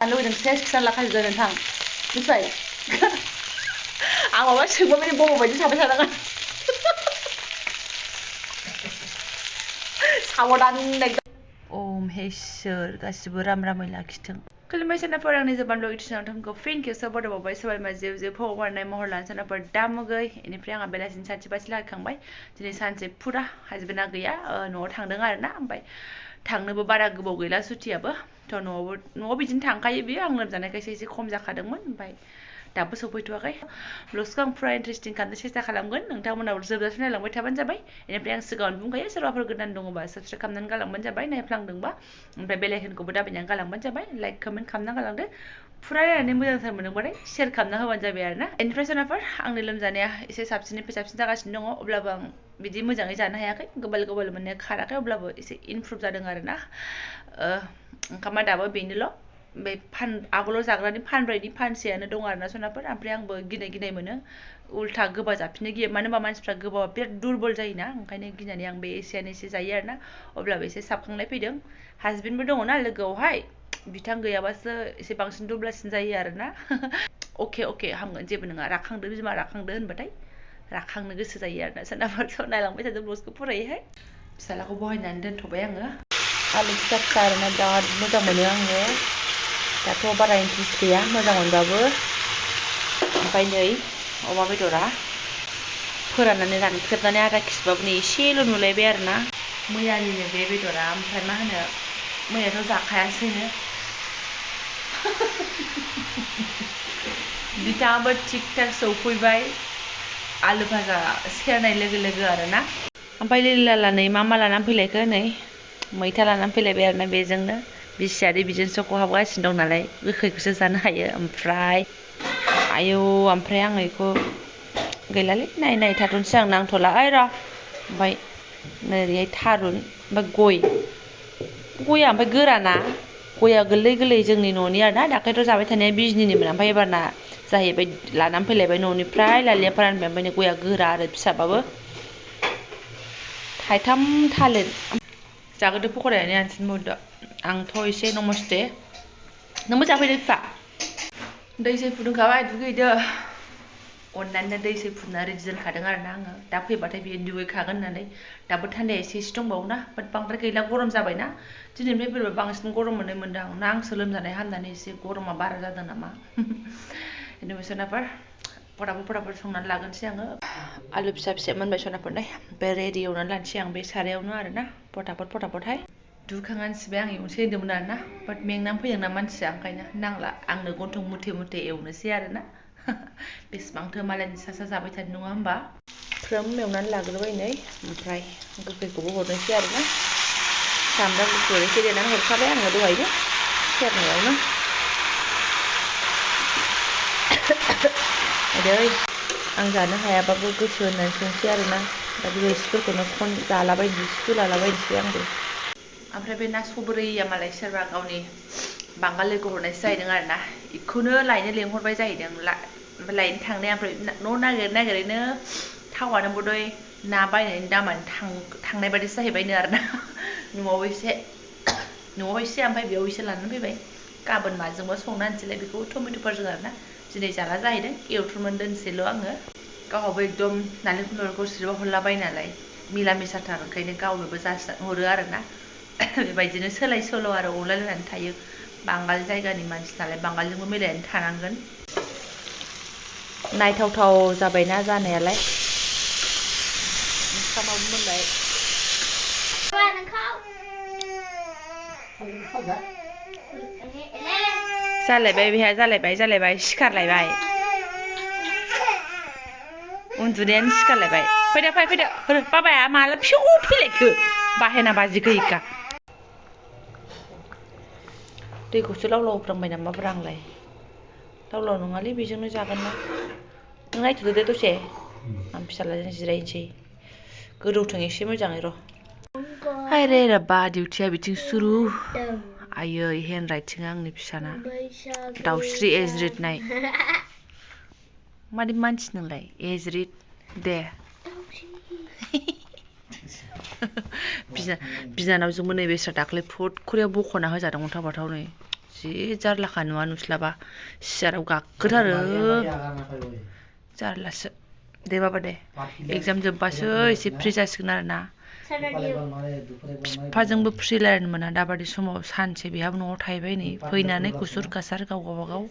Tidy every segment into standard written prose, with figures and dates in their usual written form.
लुबैदों सेस खिथाना लाखाजोबदों नोंथां मिथिबाय आं माबा सोंबा माने बबाव बायदि थाबाय थानांगोन साबधान एकदम ओम हेसोर गासिबो राम रामै लाखिथों खुलुमबाय सोरनाफोर आंनि जोबान ब्लग इउटिउब नोंथांखौ फिन खेबसे बरायबावबाय सोरबा जेव जेव हगारनाय महर लानो सोरनाफोर दामुगै बेनिफ्राय आंहा बेलासिनि सानसे बासि लाखांबाय दिनै सानसे फुरा हासबेन्डआ गैया न'आव थांदों आरोना ओमफ्राय थांनोबो बारा गोबाव गैला सुटियाबो थ' न'आव बिदिनो थांखायो बियो आं लोमजानायखायसो एसे खम जाखादोंमोन ओमफ्राय दाबो सफैथ'वाखै ब्लग्सखौ आं फुरा इन्टारेस्टिं खालामनो सेस्था खालामगोन नोंथांमोनाबो जोबजासिम नायलांबाय थाबानो जाबाय बेनिफ्राय आं सिगाङावनो बुंखायो सोरबाफोर गोदान दङबा साबस्क्राइब खालामनानै गालांबानो जाबाय नायफ्लांदोंबा ओमफ्राय बेल आइकनखौबो दाबिनानै गालांबानो जाबाय लाइक कमेन्ट खालामना गालांदो फुरा नायनानै मोजांथार मोनदोंबाथाय शेयार खालामना होबानो जाबाय आरोना बेनिफ्राय सोरनाफोर आंनि लोमजानाया एसे साबसिननिफ्राय साबसिन जागासिनो दङ अब्लाबो आं बिदि मोजाङै जानो हायाखै गोबाल गोबाल मोननाया खाराखै अब्लाबो एसे इमप्रुभ जादों आरोना ओंखामा दाबो बेनोल' बे आगोलाव जाग्रानि फानब्रैनि फानसेयानो दं आरोना सोरनाफोर ओमफ्राय आंबो गिनाय मोनो उल्था गोबा जाफिननो गियो मानो होनबा मानसिफ्रा गोबाबा बिराद दुरबल जायोना ओंखायनो गिनानै आं बे एसेयानो एसे जायो आरोना अब्लाबो एसे साबखांनाय फैदों हासबेन्डबो दङना लोगोआवहाय बिथां गैयाबासो एसे बांसिन दुब्लासिन जायो आरोना अके हामगोन जेबो नङा राखांदो बिमा राखांदो होनबाथाय राखांनो गोसो जायो आरोना सोरनाफोर नायलांबाय थादों ब्लग्सखौ फरायोहाय फिसालाखौ बहायनानै दोनथ'बाय आङो आलु फिसा फिसा आरोना बिराद मोजां मोनो आङो दाथ' बारा इन्ट्रेस्ट गैया मोजां मोनबाबो ओमफ्राय नै अमा बेदरा फोराननानै रानख्रेबनानै आधा केजिबाबो नै एसेल' नुलायबाय आरोना मैयानिनो बे बेदरा ओमफ्राय मा होनो मैयाथ' जाखायासैनो बिथाङाबो थिग थाक सौफैबाय आलु भाजा सेरनाय लोगो आरोना ओमफ्राय लिलाला नै मा लानानै फैलायखो नै मैथा लानानै फैलायबाय आरोना बेजोंनो बिसियादै बिजोंसो खहाबगासिनो दं नालाय गोखैखौसो जानो हायो ओमफ्राय आयौ ओमफ्राय आङो बेखौ गैलालै नाय थाथ'नोसै आं नांथ'ला ओइ र' ओमफ्राय ओरैहाय थारुन ओमफ्राय गया ओमफ्राय गोराना गया गोरलै जोंनि न'नि आरोना दाख्लैथ' जाबाय थानाया बिजनिनिमोन ओमफ्राय एबारना जाहैबाय लानानै फैलायबाय न'निफ्राय लालिया फोरानबाय ओमफ्राय गया गोरा आरो फिसाबाबो थाइथाम थालिर जागोदो पक'रायानो आनसिन मुदो आंथ' एसे नमस्ते नोंबो जाफैदो बिफा दै सै फुदुंखाबाय दुगैदो अननानै दै सै फुदुंना रेडि दोनखादों आरोना आङो दा फैबाथाय बियो दुगैखागोन होननानै दाबो थान्दाया एसे दंबावोना बाट बांद्राय गैला गरम जाबायना दिनैनिफ्राय बोरैबा बांसिन गरम मोननाय मोनदों आं ना आंसो लोमजानाय हामनानै एसे गरमा बारा जादों नामा बेनिफ्राय सोरनाफोर फटाफट संनानै लागोनसै आङो आलु फिसा मोनबाय सोरनाफोर बे रेडि एवनानै लानोसै आं बे सारायावनो आरोना फटाफटहाय दुखांनानै सिबाय आं एवनोसै होन्दोंमोन आरोना बाट मेंनानै फैदोंना मानसिया ओंखायनो नांला आंनो गन्थं मुथे एवनोसै आरोना बेसेबांथो मालायनि सा जाबाय थानो नङा होमबा फ्रोम एवनानै लाग्रोबाय नै ओमफ्राय गोखैखौबो हरनोसै आरोना सामब्राम गुफुर एसे देनानै हरखाबाय आङो दहायनो सेरनायावनो आं जानो हायाबाबो गोसो होननानै संसै आरोना दा बे रोसिफोरखौनो जालाबायनोसै सोलालाबायनोसै आंबो ओमफ्राय बे ना सब्रैया मालाय सोरबा गावनि बांगाल लोगो हरनायसो जाहैदों आरोना बेखौनो लायनो लेंहरबाय जाहैदों ओमफ्राय लायनो थांनाया ओमफ्राय न' नागिरैनो थावानो बदय ना बायनायनि दामानो थांनाय बादिसो जाहैबायनो आरोना न'आव एसे ओमफ्राय बेयाव एसे लानानै फैबाय गाबोन माजोंबा संना होनसैलाय बेखौ टमेट'फोरजों आरोना दिनै जाला जाहैदों एवथ्रुमनानै दोनसैल' आङो गावहाबो एकदम नालेंखर सिरिबा हरलाबाय नालाय मिला मिसाथार ओंखायनो गावनोबो हरो आरोना बेबायदिनो सोलाय सोल' आरो अनलायलायनानै थायो बांगाल जायगानि मानसि नालाय बांगालजोंबो मिलायनानै थानांगोन नायथावथाव जाबायना जानायालाय ओंखामाबो मोनबाय जालायबाय बेहा जालायबाय सिखारलायबाय उन्दुनायानो सिखारलायबाय फैदो बाबाया माला फिउ फैलायखो बाहेना बाजिखैखा दैखौसो लाव होफ्रांबाय नामाब्रा आंलाय लाव नङालै बेजोंनो जागोन ना नों नायथ'दो दे दसे आं फिसाज्लाजों जिरायनोसै गोदौथों एसे मोजाङै र' हायरे राबा डिउटिया बिथिं सुरु आयै हेन्ड राइटिंआ आंनि फिसाना दाउस्रि एजरिद नाय मादि मानसि नोंलाय एजरिद दे बिनानावजोंबो नैबे दाख्लै फुट खरियाव बख'ना होजादोंमोन थाबाथाव नै जि जारलाखा नुवा नुस्लाबा सियाराव गाखोथारो जारलासो दे बाबा दे एग्जाम जोब्बासो एसे फ्रि जासिगोन आरो ना बिफाजोंबो फ्रि रायलायनो मोना दाबादि समाव सानसे बेहाबो न'आव थाहैबाय नै फैनानै गुसुर गासार गाव गावबागाव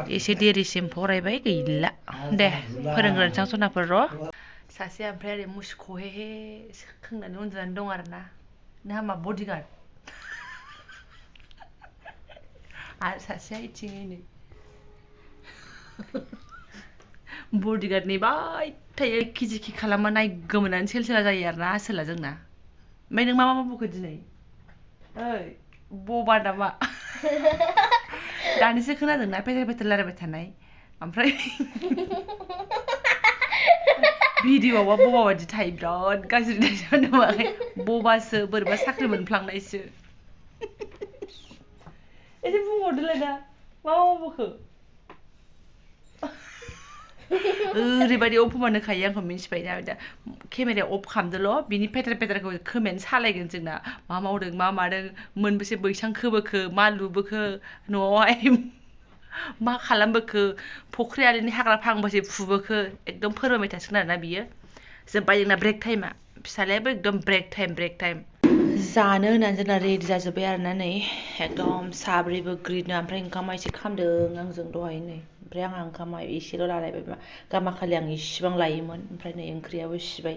एसे देरिसिम फरायबाय गैला दे फोरोंग्रोनोसै आं सनाफोर र' सासे ओमफ्राय ओरै मुसुख'हेहे खोंनानै उन्दुनानै दं आरो ना नोंहा मा बडिगार्ड आरो सासेया इथिंयै नै बडिगार्ड नेबाय थायो खि खालामबा नायगोमोनानै सेल-सेला जायो आरो ना आसोला जोंना ओमफ्राय नों मा बुखो दिनै ओइ बबा नामा दानिसो खोनादोंना पेटेल रायलायबाय थानाय ओमफ्राय भिडिअ'आवबा बबा बायदि थायो बिराद गाज्रि नायजानो नुवाखै बबासो बोरैबा साख्रि मोनफ्लांनायसो एसे बुंहरदोलाय दा मा बुखो ओरैबायदि अपमान होखायो आंखौ मिन्थिबायना दा केमेराया अफ खालामदोल' बिनि पेटारखौ खोमायानो सालायगोन जोंना मा मावदों मा मादों मोनबेसे बैसां खोबोखो मा लुबोखो न'आवहाय मा खालामबोखो फख्रि आलिनि हाग्रा फांबेसे फुबोखो एकदम फोरमायबाय थासिगोन आरोना बियो जोब्बाय जोंना ब्रेक टाइमा फिसालायाबो एकदम ब्रेक टाइम जानो होननानै जोंना रेडि जाजोब्बाय आरोना नै एकदम साब्रैबो ग्रिदनो ओमफ्राय ओंखामा एसे खामदों आंजों दहाय नै ओमफ्राय आंहा ओंखामा एसेल' लालायबाय गामाखालि आं इसेबां लायोमोन ओमफ्राय नै ओंख्रियाबो सिबाय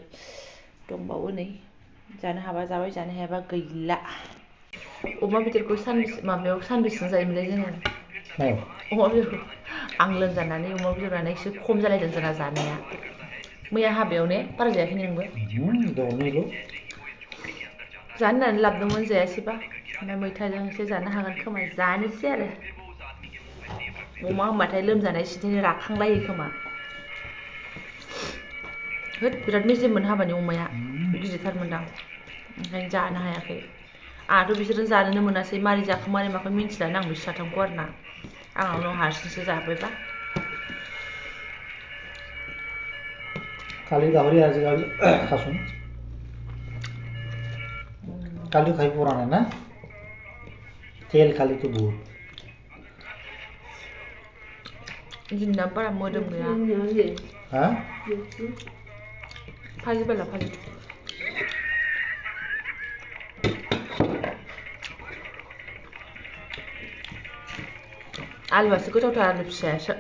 दंबावो नै जानो हाबा जाबाय जानो हायाबा गैला अमा बेदरखौ सानबेसेजों जायोमोनलाय जोङो अमा बेदरखौ आं लोमजानानै अमा बेदरानो एसे खम जालायदों जोंना जानाया मैया हाबायाव ने बारा जायाखै नोंबो जानो होननानै लाबोदोंमोन जायासैबा ओमफ्राय मैथाजों एसे जानो हागोन खोमा जानोसै आरो अमा होनबाथाय लोमजानाय सिन्थायनो राखांलायो खोमा होद बिराद मेजेममोन हाबानि अमाया गिदिरथारमोनदां ओंखायनो जानो हायाखै आंहाथ' बिसोरजों जानोनो मोनासै मारै जाखो मारै माखो मिन्थिलानो आं बिसोर साथामखौ आरो ना आंनावनो हारसिंसो जाबायबा काली गाहरी आजकल खासुन काली खाई पुराना ना तेल खाली तो बहुत जिन्ना बारा मोदोम गैया हाँ भाजी बेला भाजी आलुआसो गोथावथार आलु फिसायासो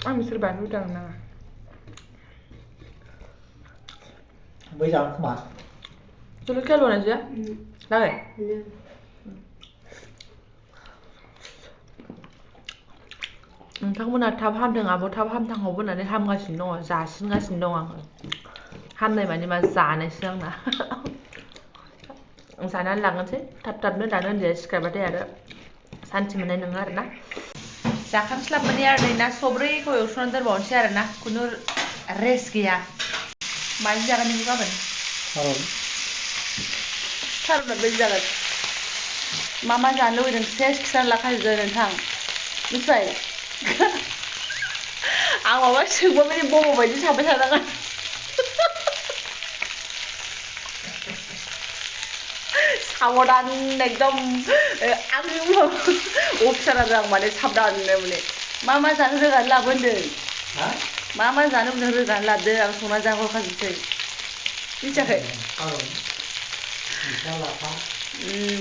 आं बिसोर बानलु दां नाङा bây giờ không bán julukan lo aja lain नोंथांमोना थाब हामथों आब' थाब हामथांखौ होननानै हामगासिनो दङ जासिनगासिनो दं आङो हामनाय माने मा जानायसो आंना जानानै लांनोसै थाबनो दानो उन्दैया सिखारबाथाय आरो सान्थि मोननाय नङा आरोना जाखांस्लाबनानै आरो नै ना सब्रैखौ एवस्रनानै दोनबावनोसै आरोना खुनु रेस्ट गैया माजों जागोन नों गाबोन थारुना बेसे जागोन मा जानो लुबैदों सेस खिथाना लाखाजोबदो नोंथां मिथिबाय आं माबा सोंबा माने बबा बायदि थाबाय थानांगोन साबधान एकदम आंनि अफिसार आरो आं माने साबधाननो माने मा जानो रोगानानै लाबो होनदों मा जानो होनदों रोगानानै लाबोदो आं संना जाहोखाजोबसै मिथियाखै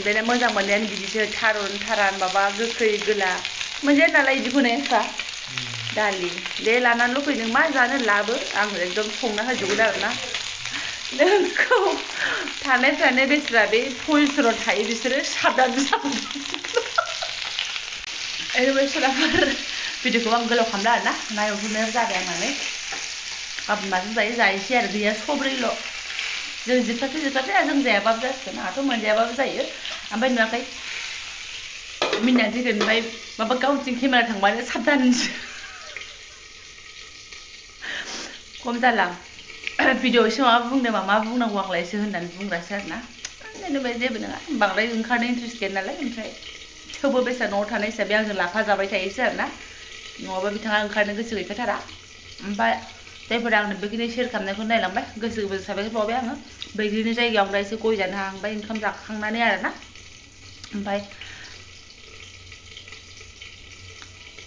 बेना मोजां मोननायानो बिदिसो थारान माबा गोखै गोला मोनजाया नालाय बिदिखौनो एफा दालि दे लानानैल' फै नों मा जानो लाबो आं एकदम संना होजोबगोन आरोना नोंखौ थानायफ्रानो बेस्रा बे पजिसनाव थायो बिसोरो साबधान ओरैबायदि सोरबाफोर भिडिअखौ आं गोलाव खालामला आरोना नायहरनायाव जाबाय आंनानै गाबोन माजों जायो जायोसै आरो गैया सब्रैल' जों जोबथारसै जों जायाबाबो जासिगोन आंहाथ' मोनजायाबाबो जायो ओमफ्राय नुवाखै मिनिनानै थैगोन ओमफ्राय माबा गावथिं केमेरा थांबानो साबधानसो खम जाला भिडिअ एसे माबा बुंदों मा बुंनांगौ आंलायसो होननानै बुंग्रासो आरोना जेनेबा जेबो नङा बांद्राय ओंखारनो इन्ट्रेस्ट गैया नालाय ओमफ्राय थेवबो बेसा न'आव थानाय हिसाबै आंजों लाफा जाबाय थायोसो आरोना नङाबा बिथाङा ओंखारनो गोसो गैखाथारा ओमफ्राय जायफोरा आंनो बेखिनि शेयार खालामनायखौ नायलांबाय गोसो गोसो साबायखर बावबाय आङो बैग्रिनि जायगायाव दा एसे गय जानो हांबाय ओंखाम जाखांनानै आरोना ओमफ्राय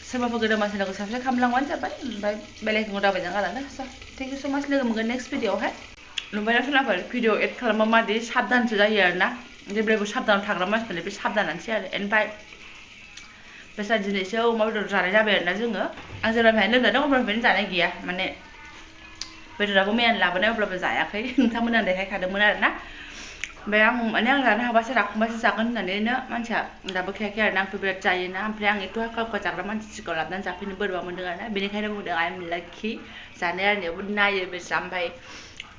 सोरबाफोर गोदान मानसिखौ साबस्क्राइब खालामलांबानो जाबाय ओमफ्राय बेलाइखौ दाबायजों आरोना स' थेंक इउ स' माच लोगो मोनगोन नेक्स्ट भिडिअआवहाय नुबायना सोरबाफोर भिडिअ एड खालामबा मादि साबधानसो जायो आरोना जेब्लायबो साबधान थाग्रा मानसिफोरनि बे साबधानानोसै आरो ओमफ्राय बेसा दिनैसो अमा बेदर जानाय जाबाय आरोना जोङो आं जेब्लानिफ्रायनो लोमजादों अब्लानिफ्रायनो जानाय गैया माने बेदराबो मैयानो लाबोनाय अब्लाबो जायाखै नोंथांमोना देखायखादोंमोन आरोना ओमफ्राय आं माने आं जानो हाबासो राखांबासो जागोन होननानैनो मानसिया दाबो खायाखै आरोना आंथ' बिराद जायोना ओमफ्राय आं एथ' हाखा जाग्रा मानसि सिगाङाव लाबोनानै जाफैनो बोरैबा मोनदों आरोना बेनिखायनो बुंदों आइ एम लाकि जानाय आरिनायावबो नायो बेसा ओमफ्राय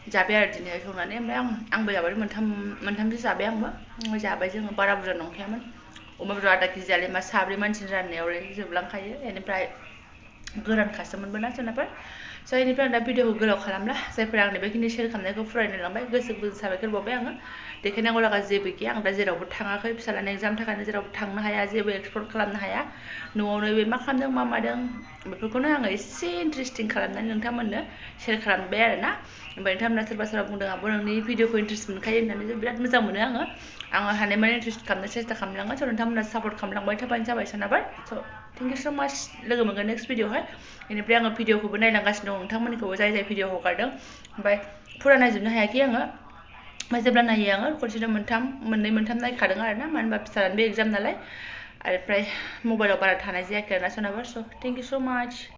जाबाय आरो दिनै संनानै ओमफ्राय आंबो जाबाय मोनथामसो जाबाय आंबो जाबाय जोङो बारा बुरजा नंखायामोन अमा बेदर आधा केजियालाय मा साब्रै मानसिनि राननायावलाय जोबलांखायो बेनिफ्राय गोरानखासोमोनबो ना जोंनाफोर स' बेनिफ्राय आं दा भिडिअखौ गोलाव खालामला जायफोरा आंनो बेखिनि शेयार खालामनायखौ फरायनो लांबाय गोसो साबायखर बावबाय आङो देखायनांगौ लागा जेबो गैया आं दा जेरावबो थाङाखै फिसालानि एग्जाम थाखायनो जेरावबो थांनो हाया जेबो एक्सप्लर खालामनो हाया न'आवनो बे मा खालामदों मा मादों बेफोरखौनो आङो एसे इन्टारेस्टिं खालामनानै नोंथांमोननो शेयार खालामबाय आरोना ओमफ्राय नोंथांमोना सोरबा बुंदों आंबो नोंनि भिडिअखौ इन्टारेस्ट मोनखायो होननानै बिराद मोजां मोनो आङो हानायमानि इन्टारेस्ट खालामनो सेस्था खालामलाङो स' नोंथांमोना सापर्ट खालामलांबाय थाबानो जाबाय सोनाबाय स' थेंक इउ स' माच लोगो मोनगोन नेक्स्ट भिडिअआवहाय बेनिफ्राय आङो भिडिअखौबो नायलांगासिनो दं नोंथांमोननिखौबो जाय भिडिअ हगारदों ओमफ्राय फुरा नायजोबनो हायाखै आङो ओमफ्राय जेब्ला नायो आङो खनसेनो मोननै मोनथाम नायखादों आरोना मानो होनबा फिसालानि बे एग्जाम नालाय आरो ओमफ्राय मबाइलाव बारा थानाय जायाखै आरोना सोनाबा स' थेंक इउ स' माच